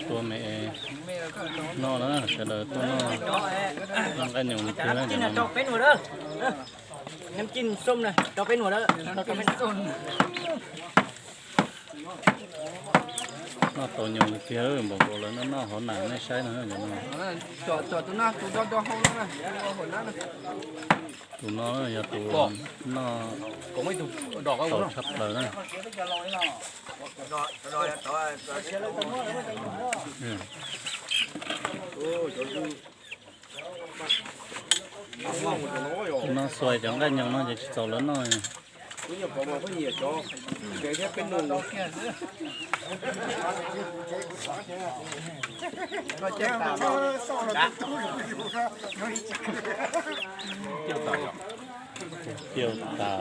Tua me noj na, sawv daws tuaj noj nqaij nyoos tiag na. Noj tau nyoos tiag, npaum nkaus lawv noj noj hauv nas nej saib no. Tus no yog tus noj tau tshaj plaws na. Tus no xuas cov nqaij nyoos no ces tsis txaus lawv noj. Kiaus tas,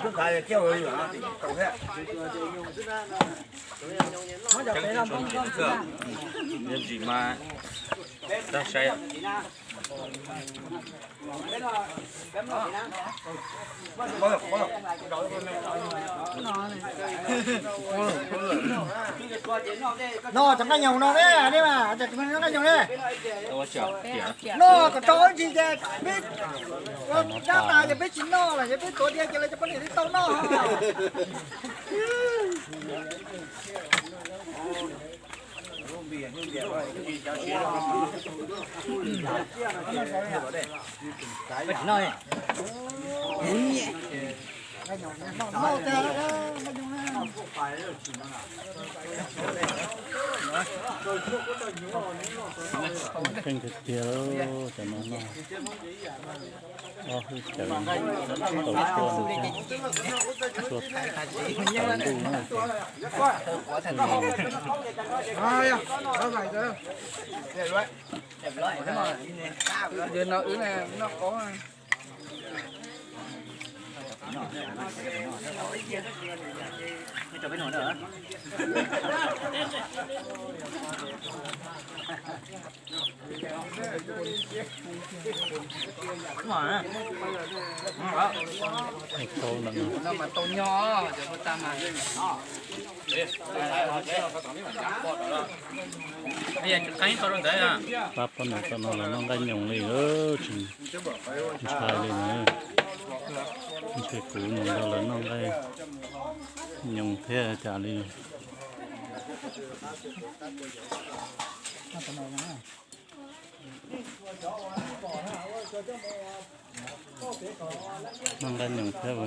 noj heev tiag tiag. Ntsim mas tag saib. No cov nqaij nyoos no ne, nej mas cov nqaij nyoos ne. No kom tso ib ntsis ces peb ua dab tas ces peb tsis noj los ces peb tuav tiag ces lawv cov poj niam thiaj tau noj. Kheej tiag tiag, cov no noj ob hwj cawv tau tuaj, tuaj tau ntuj na. Yog no wb noj qaub. Tau nyog mas. Pab poj niam tom no los noj nqaij nyoos li, ntshai li na. Ntshe kuv mus nrog lawv noj nqaij nyoos thiab cas li. Noj nqaij nyoos thiab.